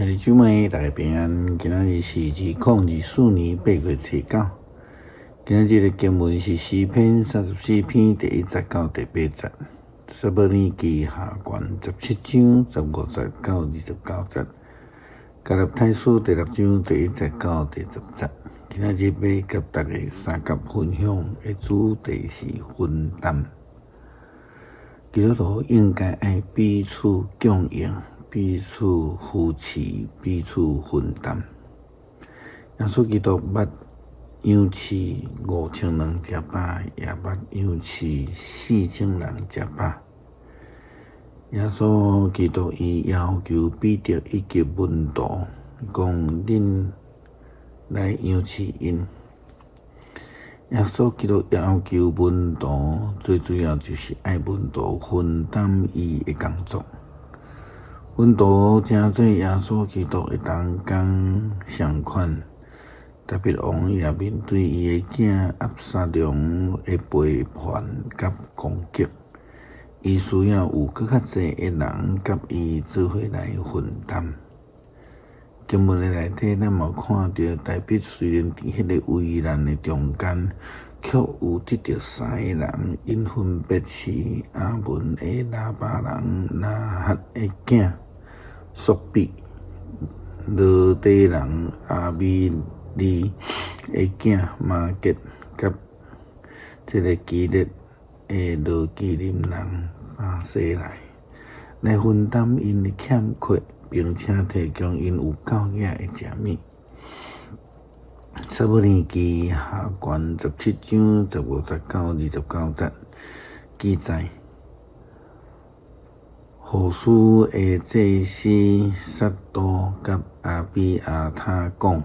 兄弟姊妹，大家平安。今仔日是2024年8月初9。今仔日的經文是詩篇34篇第1節到第8節，撒母耳記下卷17章15節到29節，加拉太書第六章第1節到第10節。今仔日欲佮大家相佮分享的主題是分擔。基督徒應該愛彼此供應，彼此扶持，彼此分擔。耶穌基督捌養飼5000人食飽，也捌養飼4000人食飽。耶穌基督伊要求彼得以及門徒講：恁來養飼𪜶。耶穌基督要求門徒，最主要就是愛門徒分擔伊的工作。門徒成做耶穌基督的同工相款，大衛王也面對伊的囝押沙龍的背叛佮攻擊，伊需要有閣較濟的人佮伊做伙來分擔。經文的內底，咱嘛看著大衛雖然佇彼个危難的中間，卻有得著三個人，𪜶分別是亞捫的拉巴人拿轄的囝朔比、羅底人亞米利的囝瑪結，佮這个基列的羅基琳人巴西萊，來分擔𪜶的欠缺，並且提供𪜶有夠額的食物。撒母耳記下卷17章15節到29節記載，戶書的祭司撒都佮亞比亞他講，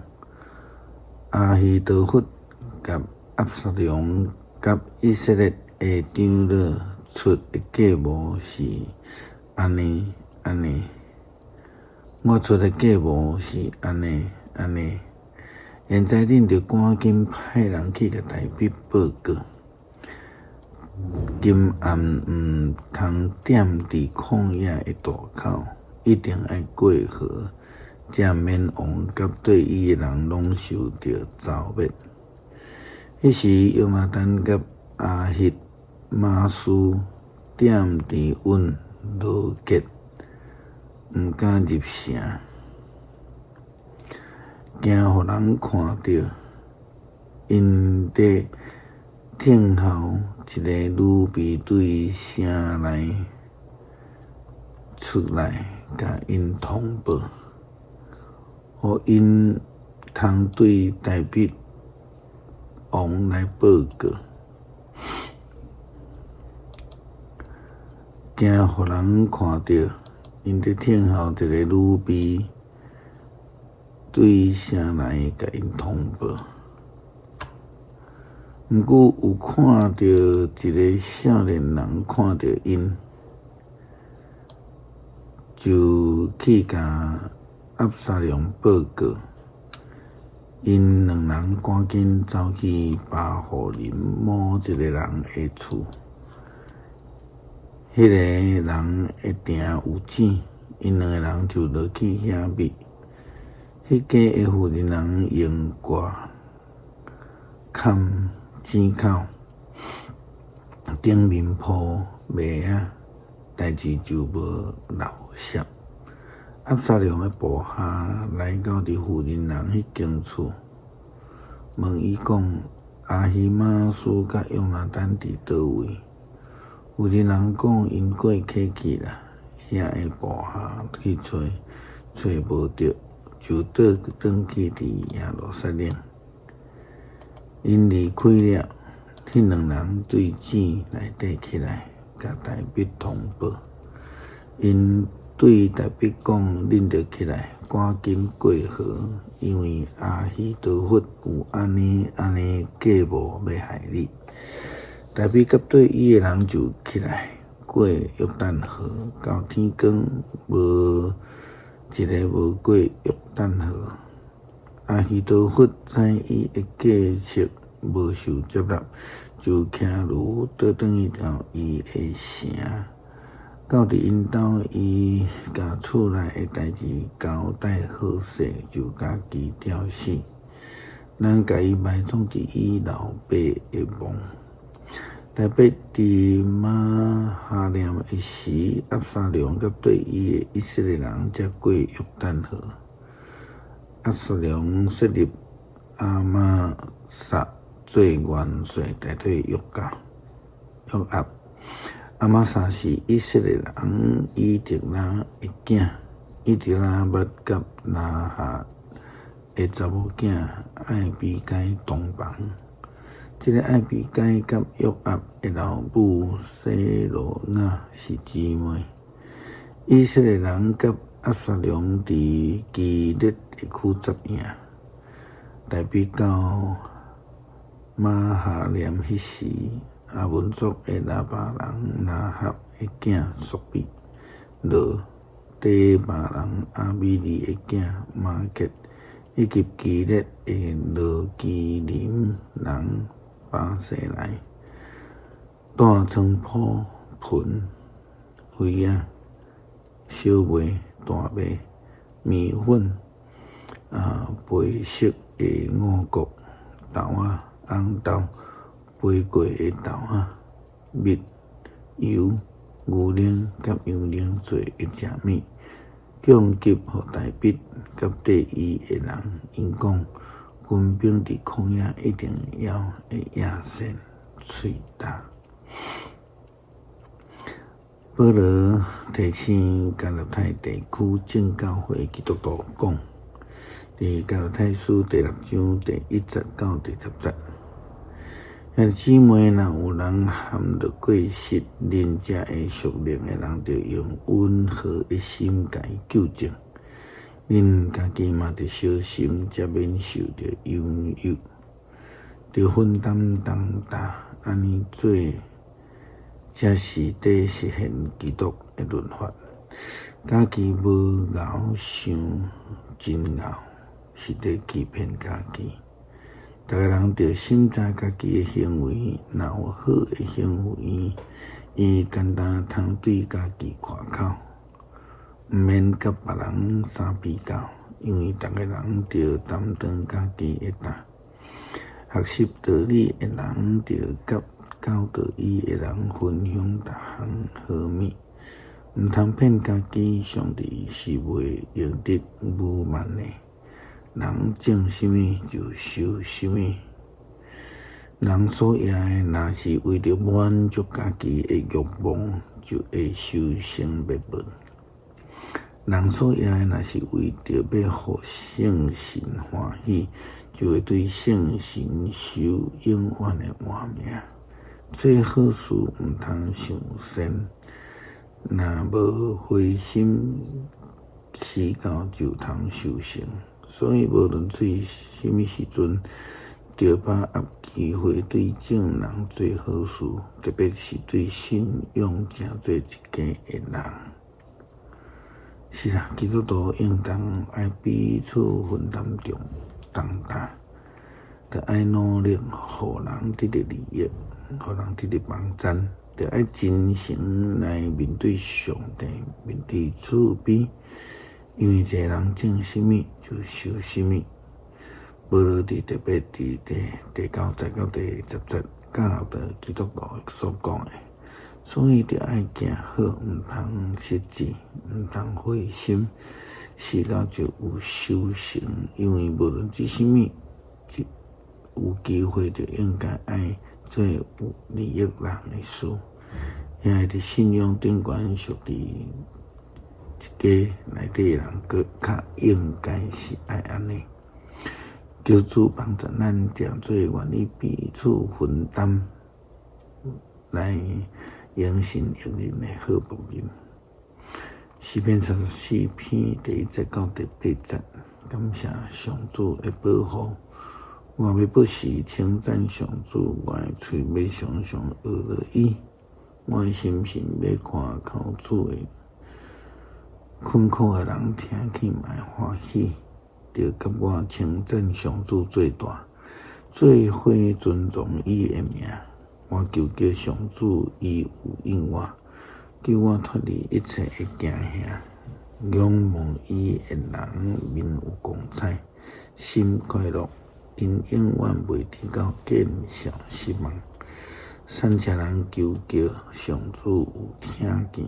亞希多弗佮押沙龍佮以色列的長老出的計謀是按呢按呢，我出的計謀是按呢按呢。現在恁著趕緊派人去共大衛報告，今暗毋通踮佇曠野的渡口，一定愛過河，才免王佮綴伊的人攏受著誅滅。彼時，約拿單佮亞希瑪斯踮佇隱羅結，毋敢入城，驚予人看著。𪜶佇聽候一个女婢對城內出來，共𪜶通報，予𪜶通對大衛王來報告。驚予人看著，𪜶佇聽候一個女婢對城內共𪜶通報。毋過有看著一个少年人看著𪜶，就去共押沙龍報告。𪜶兩人趕緊走去巴戶琳某一個人的厝，彼个人的埕有井，𪜶兩个人就落去遐覕。彼家的婦人人用蓋崁井口，頂面鋪糜仔，代誌就無漏泄。押沙龍的部下來到佇婦人人彼間厝，問伊講：亞希瑪斯佮約拿單佇佗位？婦人人講：𪜶過溪去啦。遐的部下去揣，揣無著，就倒轉去佇耶路撒冷。𪜶離開了，彼兩人對井內底起來，共大衛通報。𪜶對大衛講：恁著起來，趕緊過河，因為亞希多弗有按呢按呢計謀欲害你。大衛佮綴伊的人就起來，過約旦河，到天光，無一个無過約旦河。亞希多弗知伊的計策無受接納，就騎驢倒轉去到伊的城。到佇𪜶兜，伊共厝內的代誌交代好勢，就家己吊死。人共伊埋葬佇伊老爸的墓。大衛佇瑪哈念的時，押沙龍佮綴伊的以色列人才過約旦河。押沙龍設立亞瑪撒做元帥，代替約押。亞瑪撒是以色列人以特拉的囝，以特拉捌佮拿哈的查某囝艾比該同房。這个艾比該佮約押的老母洗魯雅是姊妹。以色列人佮押沙龍佇基列地區扎營。大衛到瑪哈念彼時，亞捫族的拉巴人拿哈的囝朔比、羅底巴人亞米利的囝瑪結，以及基列的羅基林人巴西萊，帶菖蒲、盆、葦仔、小麥、大麥、麵粉、白色的五穀、豆仔、紅豆、焙過的豆仔、蜜、油、牛奶佮羊奶做的食物，供給予大衛佮綴伊的人。𪜶講，軍兵佇曠野一定枵會厭糞喙焦。保羅提醒加拉太地區眾教會基督徒講，佇加拉太書第六章第一節到第十節，兄弟姊妹，若有人陷入過失，恁這个屬靈的人，著用溫和的心共伊糾正。恁家己嘛著小心，才免受著引誘，著分擔重擔，按呢做，才是佇實現基督的律法。家己無𠢕想真𠢕，是佇欺騙家己。逐个人著審查家己的行為，若有好的行為，伊敢若通對家己誇口，毋免佮別人相比較，因為逐个人著擔當家己的擔。學習道理的人，著佮教導伊的人分享逐項好物。毋通騙家己，上帝是袂用得侮慢的。人種啥物就收啥物。人所掖的，若是為著滿足家己的欲望，就會收成滅亡。人所掖的，若是為著欲予聖神歡喜，就會對聖神受永遠的換名。做好事毋通傷善，若無灰心，時到就通收成。所以無論做啥物時陣，著把握機會對眾人做好事，特別是對信仰誠做一家的人。是啊，基督徒應當愛彼此分擔重重擔，著愛努力予人得著利益，予人得著幫贊，著愛真誠來面對上帝，面對慈悲。因為一个人種啥物就收啥物。保羅佇特別佇第九節到第十節教導基督徒所講的，所以著愛行好，毋通失志，毋通灰心，時到就有收成。因為無論做啥物，有機會就應該愛做有利益人的事。遐佇信仰頂懸屬佇一家內底的人，閣較應該是愛按呢。求主幫助咱，誠做願意彼此分擔，來榮神益人的好僕人。詩篇三十四篇第一節到第八節，感謝上主的保護。我欲不時稱讚上主，我的喙欲常常學著伊。我的心神欲誇靠主的，困苦的人聽見嘛會歡喜。著佮我稱讚上主做大，做伙尊崇伊的名。我求叫上主，伊有應我，救我脫離一切的驚嚇。仰望伊的人面有光彩，心快樂，𪜶永遠袂致到見笑失望。散赤人求叫，上主有聽見，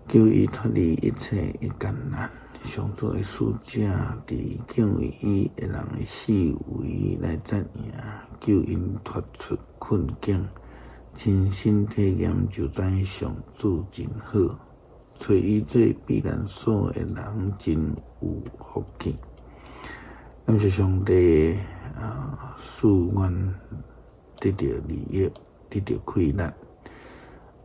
救伊脫離一切的艱難。上主的使者佇敬畏伊的人的四圍來紮營，救𪜶脫出困境。親身體驗就知上主真好，揣伊做避難所的人真有福氣。感謝上帝啊，賜阮得著利益，得著氣力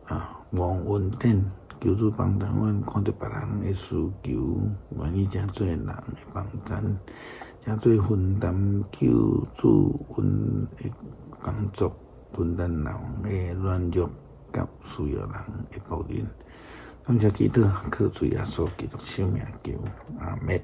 啊，蒙恩典。求主幫助阮看著別人的需求，願意成做人的幫贊，成做分擔救主阮的工作，分擔人的軟弱，佮需要人的僕人。感謝基督，靠主耶穌基督聖名求，阿們。